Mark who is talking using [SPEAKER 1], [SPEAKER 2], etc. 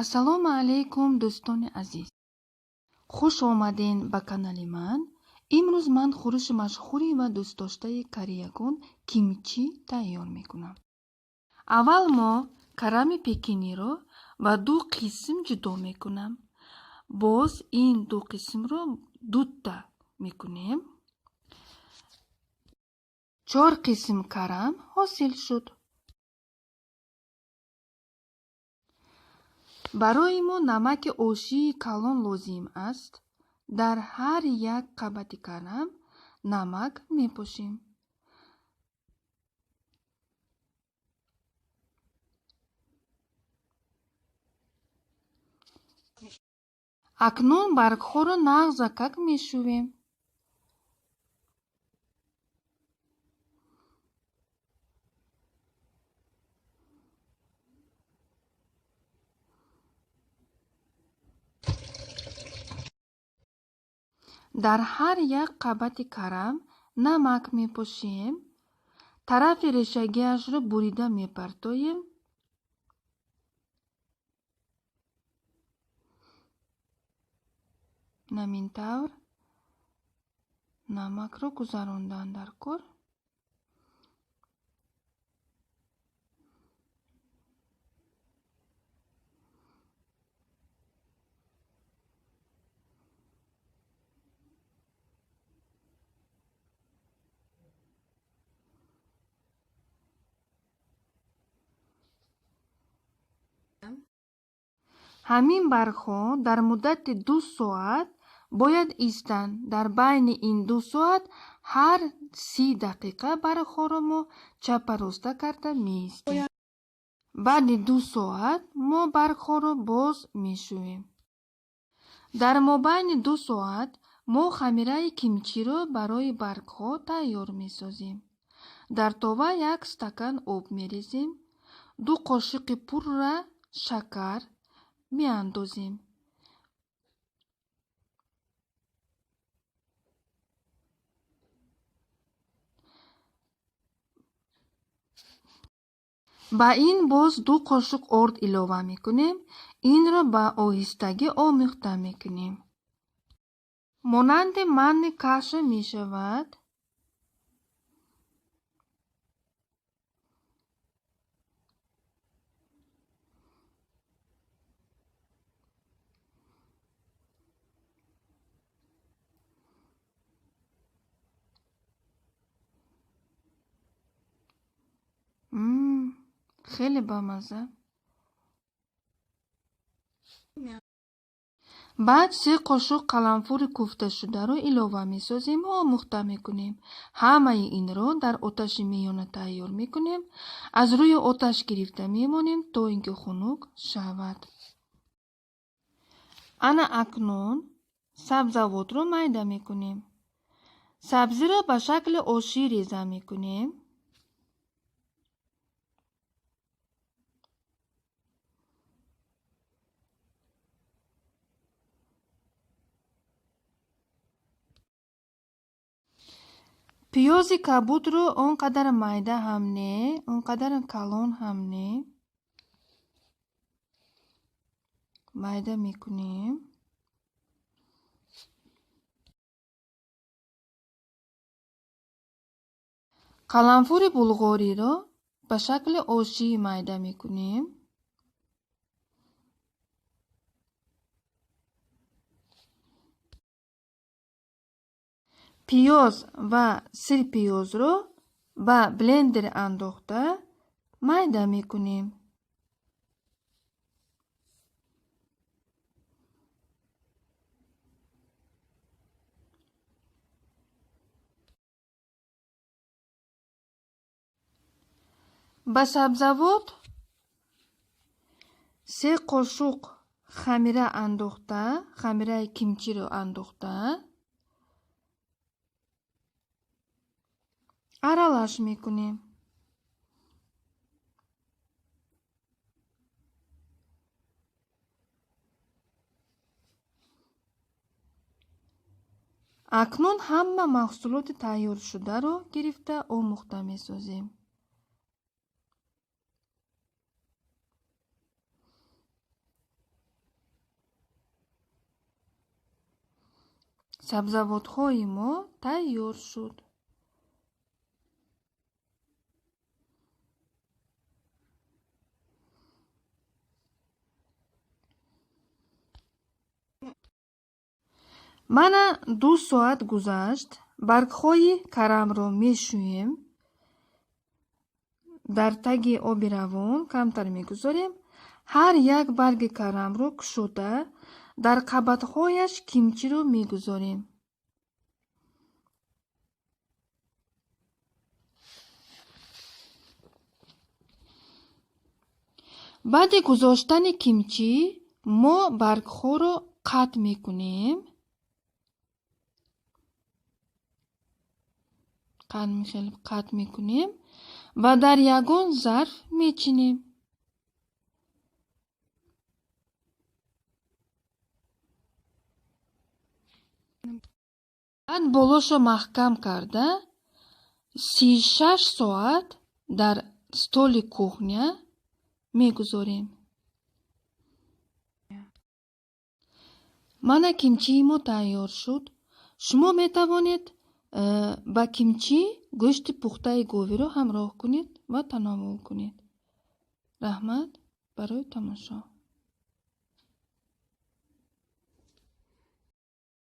[SPEAKER 1] Ассалому алайкум, дӯстони азиз. Хуш омаден ба канали ман. Имрӯз ман хӯриши машҳури ва дӯстдоштаи кореягон кимчи тайёр мекунам. Аввал мо карами пекиниро ба ду қисм ҷудо мекунам. Боз ин ду қисмро дута мекунем. Чор қисм карам ҳосил шуд. Барои мо намаки ошии калон лозим аст. Дар ҳар як қабати карам намак мепошем. Акнун баргҳоро нағзакак мешӯем. Дар ҳар як қабати карам намак мепошем, тарафи решагиашро бурида мепартоем. Намин тавр намакро гузарондан дар кор. Ҳамин баргҳо дар муддати 2 соат бояд истанд. Дар байни ин 2 соат ҳар 30 дақиқа баргҳоро мо чапа-роста карда меистем. Баъди 2 соат мо баргҳоро боз мешӯем. Дар мобайни 2 соат мо хамираи кимчиро барои баргҳо тайёр месозем. Дар това 1 стакан об мерезем, 2 қошиқи пурра шакар меандозем. Ба ин боз 2 қошуқ орд илова мекунем. Инро ба оҳистагӣ омехта мекунем. Монанди манни каша мешавад. Хеле бамазза. Баъд 3 қошуқ қаламфури куфташударо илова месозем ва омӯхта мекунем. Ҳамаи инро дар оташи миёна тайёр мекунем. Аз рӯи оташ гирифта мемонем, то ин ки хунук шавад. Ана акнун сабзавотро майда мекунем. Сабзиро ба шакли ошӣ реза мекунем. Пиёзи кабудро он қадар майда ҳам не, он қадар калон ҳам не. Майда мекунем. Қаламфури булғориро ба шакли ошӣ майда мекунем. Пиёз ва сирпиёзро ба блендер андохта майда мекунем. Ба сабзавот 3 қошуқ хамира андохта, хамираи кимчиро андохта аралаш мекунем. Акнун ҳама маҳсулоти тайёршударо гирифта омӯхта месозем. Сабзавотҳои мо тайёр шуд. Мана 2 соат гузашт. Баргҳои карамро мешӯем. Дар таги оби равон камтар мегузорем. Ҳар як барги карамро кушода дар қабатҳояш кимчиро мегузорем. Баъди гузоштани кимчӣ мо баргҳоро қатъ мекунем. Қатъ мекунем ва дар ягон зарф мечинем. Баъд болошо маҳкам карда 36 соат дар столи кухня мегузорем. Мана кимчии мо тайёр шуд. Шумо метавонед ба кимчӣ гӯшти пухтаи говиро ҳамроҳ кунед ва тановул кунед. Раҳмат барои тамошо.